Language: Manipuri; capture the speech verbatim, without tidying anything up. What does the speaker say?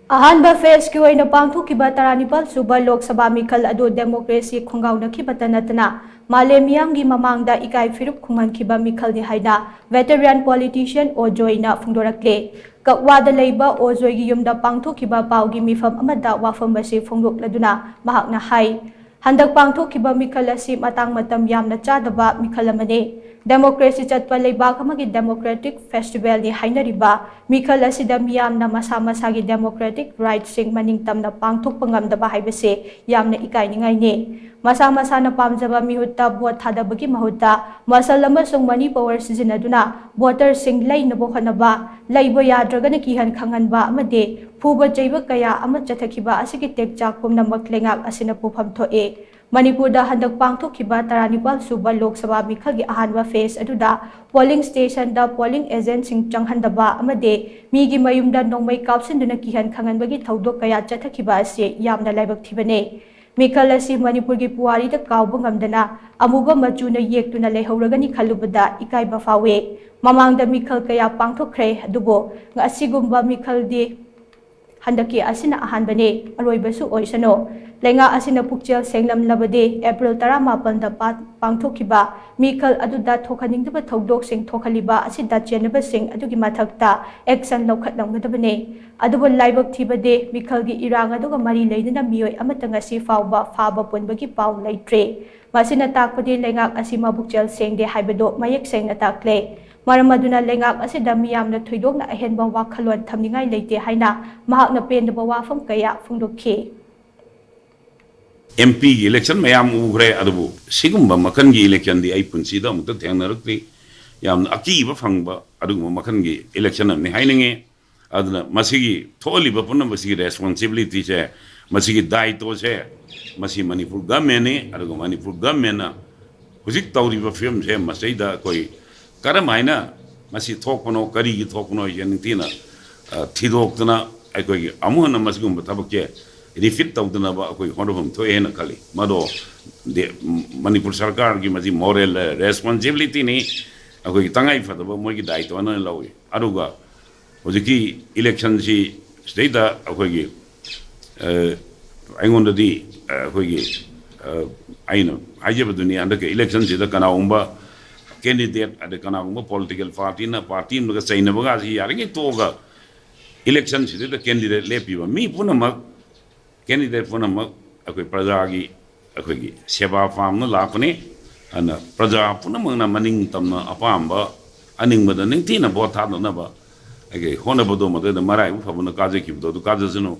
ꯑꯍꯥꯟꯕ ꯐꯦꯖꯀꯤ ꯑꯣꯏꯅ ꯄꯥꯡꯊꯣꯛꯈꯤꯕ ꯇꯔꯥꯅꯤꯄꯥꯜ ꯁꯨꯕ ꯂꯣꯛ ꯁꯚꯥ ꯃꯤꯈꯜ ꯑꯗꯨ ꯗꯦꯃꯣꯀ꯭ꯔꯦꯁꯤ ꯈꯣꯡꯒꯥꯎꯅꯈꯤꯕꯇ ꯅꯠꯇꯅ ꯃꯥꯂꯦꯝ ꯃꯤꯌꯥꯝꯒꯤ ꯃꯃꯥꯡꯗ ꯏꯀꯥꯏ ꯐꯤꯔꯨꯞ ꯈꯨꯝꯍꯟꯈꯤꯕ ꯃꯤꯈꯜꯅꯤ ꯍꯥꯏꯅ ꯚꯦꯇꯔꯤꯌꯥꯟ ꯄꯣꯂꯤꯇꯤꯁꯤꯌꯟ ꯑꯣ ꯖꯣꯏꯅ ꯐꯣꯡꯗꯣꯔꯛꯂꯦ꯫ ꯀꯛꯋꯥꯗ ꯂꯩꯕ ꯑꯣ ꯖꯣꯏꯒꯤ ꯌꯨꯝꯗ ꯄꯥꯡꯊꯣꯛꯈꯤꯕ ꯄꯥꯎꯒꯤ ꯃꯤꯐꯝ ꯑꯃꯗ ꯋꯥꯐꯝ ꯑꯁꯤ ꯐꯣꯡꯗꯣꯛꯂꯗꯨꯅ ꯃꯍꯥꯛꯅ ꯍꯥꯏ, ꯍꯟꯗꯛ ꯄꯥꯡꯊꯣꯛꯈꯤꯕ ꯃꯤꯈꯜ ꯑꯁꯤ ꯃꯇꯥꯡ ꯃꯇꯝ ꯌꯥꯝꯅ ꯆꯥꯗꯕ ꯃꯤꯈꯜ ꯑꯃꯅꯤ꯫ ꯗꯦꯃꯣꯀ꯭ꯔꯦꯁꯤ ꯆꯠꯄ ꯂꯩꯕꯥꯛ ꯑꯃꯒꯤ ꯗꯦꯃꯣꯀ꯭ꯔꯦꯇꯤꯛ ꯐꯦꯁꯇꯤꯚꯦꯜꯅꯤ ꯍꯥꯏꯅꯔꯤꯕ ꯃꯤꯈꯜ ꯑꯁꯤꯗ ꯃꯤꯌꯥꯝꯅ ꯃꯁꯥ ꯃꯁꯥꯒꯤ ꯗꯦꯃꯣꯀ꯭ꯔꯦꯇꯤꯛ ꯔꯥꯏꯠꯁꯤꯡ ꯃꯅꯤꯡ ꯇꯝꯅ ꯄꯥꯡꯊꯣꯛꯄ ꯉꯝꯗꯕ ꯍꯥꯏꯕꯁꯤ ꯌꯥꯝꯅ ꯏꯀꯥꯏꯅꯤꯡꯉꯥꯏꯅꯤ꯫ ꯃꯁꯥ ꯃꯁꯥꯅ ꯄꯥꯝꯖꯕ ꯃꯤꯍꯨꯠꯇ ꯚꯣꯠ ꯊꯥꯗꯕꯒꯤ ꯃꯍꯨꯠꯇ ꯃꯁꯜ ꯑꯃꯁꯨꯡ ꯃꯅꯤ ꯄꯋꯔ ꯁꯤꯖꯤꯟꯅꯗꯨꯅ ꯚꯣꯇꯔꯁꯤꯡ ꯂꯩꯅꯕ ꯍꯣꯠꯅꯕ, ꯂꯩꯕ ꯌꯥꯗ꯭ꯔꯒꯅ ꯀꯤꯍꯟ ꯈꯪꯍꯟꯕ ꯑꯃꯗꯤ ꯐꯨꯕ ꯆꯩꯕ ꯀꯌꯥ ꯑꯃ ꯆꯠꯊꯈꯤꯕ ꯑꯁꯤꯒꯤ ꯇꯦꯛꯆꯥꯛ ꯄꯨꯝꯅꯃꯛ ꯂꯩꯉꯥꯛ ꯑꯁꯤꯅ ꯄꯨꯐꯝ ꯊꯣꯛꯏ꯫ ꯃꯅꯤꯄꯨꯔꯗ ꯍꯟꯗꯛ ꯄꯥꯡꯊꯣꯛꯈꯤꯕ ꯇꯔꯥꯅꯤꯄꯥꯜ ꯁꯨꯕ ꯂꯣꯛ ꯁꯚꯥ ꯃꯤꯈꯜꯒꯤ ꯑꯍꯥꯟꯕ ꯐꯦꯖ ꯑꯗꯨꯗ ꯄꯣꯂꯤꯡ ꯁ꯭ꯇꯦꯁꯟꯗ ꯄꯣꯂꯤꯡ ꯑꯦꯖꯦꯟꯠꯁꯤꯡ ꯆꯪꯍꯟꯗꯕ ꯑꯃꯗꯤ ꯃꯤꯒꯤ ꯃꯌꯨꯝꯗ ꯅꯣꯡꯃꯩ ꯀꯥꯞꯁꯤꯟꯗꯨꯅ ꯀꯤꯍꯟ ꯈꯪꯍꯟꯕꯒꯤ ꯊꯧꯗꯣꯛ ꯀꯌꯥ ꯆꯠꯊꯈꯤꯕ ꯑꯁꯤ ꯌꯥꯝꯅ ꯂꯥꯏꯕꯛ ꯊꯤꯕꯅꯤ꯫ ꯃꯤꯈꯜ ꯑꯁꯤ ꯃꯅꯤꯄꯨꯔꯒꯤ ꯄꯨꯋꯥꯔꯤꯗ ꯀꯥꯎꯕ ꯉꯝꯗꯅ ꯑꯃꯨꯕ ꯃꯆꯨꯅ ꯌꯦꯛꯇꯨꯅ ꯂꯩꯍꯧꯔꯒꯅꯤ ꯈꯜꯂꯨꯕꯗ ꯏꯀꯥꯏꯕ ꯐꯥꯎꯏ꯫ ꯃꯃꯥꯡꯗ ꯃꯤꯈꯜ ꯀꯌꯥ ꯄꯥꯡꯊꯣꯛꯈ꯭ꯔꯦ, ꯑꯗꯨꯕꯨ ꯑꯁꯤꯒꯨꯝꯕ ꯃꯤꯈꯜꯗꯤ ꯍꯟꯗꯛꯀꯤ ꯑꯁꯤꯅ ꯑꯍꯥꯟꯕꯅꯤ, ꯑꯔꯣꯏꯕꯁꯨ ꯑꯣꯏꯁꯅꯨ꯫ ꯂꯩꯉꯥꯛ ꯑꯁꯤꯅ ꯄꯨꯛꯆꯦꯜ ꯁꯦꯡꯂꯝꯂꯕꯗꯤ ꯑꯦꯄ꯭ꯔꯤꯜ ꯇꯔꯥꯃꯥꯄꯜꯗ ꯄꯥ-, ꯄꯥꯡꯊꯣꯛꯈꯤꯕ ꯃꯤꯈꯜ ꯑꯗꯨꯗ ꯊꯣꯛꯍꯟꯅꯤꯡꯗꯕ ꯊꯧꯗꯣꯛꯁꯤꯡ ꯊꯣꯛꯍꯜꯂꯤꯕ ꯑꯁꯤꯗ ꯆꯦꯟꯅꯕꯁꯤꯡ ꯑꯗꯨꯒꯤ ꯃꯊꯛꯇ ꯑꯦꯛꯁꯟ ꯂꯧꯈꯠꯂꯝꯒꯗꯕꯅꯤ꯫ ꯑꯗꯨꯕꯨ ꯂꯥꯏꯕꯛ ꯊꯤꯕꯗꯤ ꯃꯤꯈꯜꯒꯤ ꯏꯔꯥꯡ ꯑꯗꯨꯒ ꯃꯔꯤ ꯂꯩꯅꯅ ꯃꯤꯑꯣꯏ ꯑꯃꯠꯇ ꯉꯁꯤ ꯐꯥꯎꯕ ꯐꯥꯕ ꯄꯨꯟꯕꯒꯤ ꯄꯥꯎ ꯂꯩꯇ꯭ꯔꯤ꯫ ꯃꯁꯤꯅ ꯇꯥꯛꯄꯗꯤ ꯂꯩꯉꯥꯛ ꯑꯁꯤ ꯃꯕꯨꯛꯆꯦꯜ ꯁꯦꯡꯗꯦ ꯍꯥꯏꯕꯗꯨ ꯃꯌꯦꯛ ꯁꯦꯡꯅ ꯇꯥꯛꯂꯦ꯫ ꯃꯔꯝ ꯑꯗꯨꯅ ꯂꯩꯉꯥꯛ ꯑꯁꯤꯗ ꯃꯤꯌꯥꯝꯅ ꯊꯣꯏꯗꯣꯛꯅ ꯑꯍꯦꯟꯕ ꯋꯥꯈꯜꯂꯣꯟ ꯊꯝꯅꯤꯡꯉꯥꯏ ꯂꯩꯇꯦ ꯍꯥꯏꯅ ꯃꯍꯥꯛꯅ ꯄꯦꯟꯗꯕ ꯋꯥꯐꯝ ꯀꯌꯥ ꯐꯣꯡꯗꯣꯛꯈꯤ꯫ ꯑꯦꯝ ꯄꯤꯒꯤ ꯏꯂꯦꯛꯁꯟ ꯃꯌꯥꯝ ꯎꯈ꯭ꯔꯦ, ꯑꯗꯨꯕꯨ ꯁꯤꯒꯨꯝꯕ ꯃꯈꯜꯒꯤ ꯏꯂꯦꯛꯁꯟꯗꯤ ꯑꯩ ꯄꯨꯟꯁꯤꯗ ꯑꯃꯨꯛꯇ ꯊꯦꯡꯅꯔꯛꯇ꯭ꯔꯤ꯫ ꯌꯥꯝꯅ ꯑꯀꯤꯕ ꯐꯪꯕ ꯑꯗꯨꯒꯨꯝꯕ ꯃꯈꯜꯒꯤ ꯏꯂꯦꯛꯁꯟ ꯑꯃꯅꯤ ꯍꯥꯏꯅꯤꯡꯉꯤ꯫ ꯑꯗꯨꯅ ꯃꯁꯤꯒꯤ ꯊꯣꯛꯍꯜꯂꯤꯕ ꯄꯨꯝꯅꯃꯛꯁꯤꯒꯤ ꯔꯦꯁꯄꯣꯟꯁꯤꯕꯤꯂꯤꯇꯤꯁꯦ, ꯃꯁꯤꯒꯤ ꯗꯥꯏꯇꯣꯁꯦ, ꯃꯁꯤ ꯃꯅꯤꯄꯨꯔ ꯒꯃꯦꯟꯅꯤ꯫ ꯑꯗꯨꯒ ꯃꯅꯤꯄꯨꯔ ꯒꯃꯦꯟꯅ ꯍꯧꯖꯤꯛ ꯇꯧꯔꯤꯕ ꯐꯤꯕꯝꯁꯦ, ꯃꯁꯤꯗ ꯑꯩꯈꯣꯏ ꯀꯔꯝ ꯍꯥꯏꯅ ꯃꯁꯤ ꯊꯣꯛꯄꯅꯣ, ꯀꯔꯤꯒꯤ ꯊꯣꯛꯄꯅꯣ ꯍꯥꯏꯁꯦ ꯅꯤꯡꯊꯤꯅ, ꯑ, ꯊꯤꯗꯣꯛꯇꯅ ꯑꯩꯈꯣꯏꯒꯤ ꯑꯃꯨꯛ ꯍꯟꯅ ꯃꯁꯤꯒꯨꯝꯕ ꯊꯕꯛꯁꯦ ꯔꯤꯄꯤꯠ ꯇꯧꯗꯅꯕ ꯑꯩꯈꯣꯏ ꯍꯣꯠꯅꯐꯝ ꯊꯣꯛꯑꯦ ꯍꯥꯏꯅ ꯈꯜꯂꯤ꯫ ꯃꯗꯣ ꯗꯦ-, ꯃꯅꯤꯄꯨꯔ ꯁꯔꯀꯥꯔꯒꯤ ꯃꯁꯤ ꯃꯣꯔꯦꯜ ꯔꯦꯁꯄꯣꯟꯁꯤꯕꯤꯂꯤꯇꯤꯅꯤ, ꯑꯩꯈꯣꯏꯒꯤ ꯇꯉꯥꯏ ꯐꯗꯕ ꯃꯣꯏꯒꯤ ꯗꯥꯏꯇꯣꯅ ꯂꯧꯏ꯫ ꯑꯗꯨꯒ ꯍꯧꯖꯤꯛꯀꯤ ꯏꯂꯦꯛꯁꯟꯁꯤ ꯁꯤꯗꯩꯗ ꯑꯩꯈꯣꯏꯒꯤ ꯑ, ꯑꯩꯉꯣꯟꯗꯗꯤ ꯑ, ꯑꯩꯈꯣꯏꯒꯤ ꯑ, ꯑꯩꯅ ꯍꯥꯏꯖꯕꯗꯨꯅꯤ, ꯍꯟꯗꯛꯀꯤ ꯏꯂꯦꯛꯁꯟꯁꯤꯗ ꯀꯅꯥꯒꯨꯝꯕ ꯀꯦꯟꯗꯤꯗꯦꯠ ꯑꯗꯩ ꯀꯅꯥꯒꯨꯝꯕ ꯄꯣꯂꯤꯇꯤꯀꯦꯜ ꯄꯥꯔꯇꯤꯅ ꯄꯥꯔꯇꯤ ꯑꯃꯒ ꯆꯩꯅꯕꯒꯁꯤ ꯌꯥꯔꯤꯉꯩ ꯇꯣꯛꯑꯒ ꯏꯂꯦꯛꯁꯟꯁꯤꯗꯩꯗ ꯀꯦꯟꯗꯤꯗꯦꯠ ꯂꯦꯞꯄꯤꯕ ꯃꯤ ꯄꯨꯝꯅꯃꯛ, ꯀꯦꯟꯗꯤꯗꯦꯠ ꯄꯨꯝꯅꯃꯛ ꯑꯩꯈꯣꯏ ꯄ꯭ꯔꯖꯥꯒꯤ, ꯑꯩꯈꯣꯏꯒꯤ ꯁꯦꯕꯥ ꯄꯥꯝꯅ ꯂꯥꯛꯄꯅꯤ꯫ ꯑꯗꯨꯅ ꯄ꯭ꯔꯖꯥ ꯄꯨꯝꯅꯃꯛꯅ ꯃꯅꯤꯡ ꯇꯝꯅ ꯑꯄꯥꯝꯕ ꯑꯅꯤꯡꯕꯗ ꯅꯤꯡꯊꯤꯅ ꯚꯣꯠ ꯊꯥꯗꯅꯕ ꯑꯩꯈꯣꯏ ꯍꯣꯠꯅꯕꯗꯣ ꯃꯗꯨꯗ ꯃꯔꯥꯏꯕꯛ ꯐꯕꯅ ꯀꯥꯖꯈꯤꯕꯗꯣ ꯑꯗꯨ ꯀꯥꯖꯁꯅꯨ꯫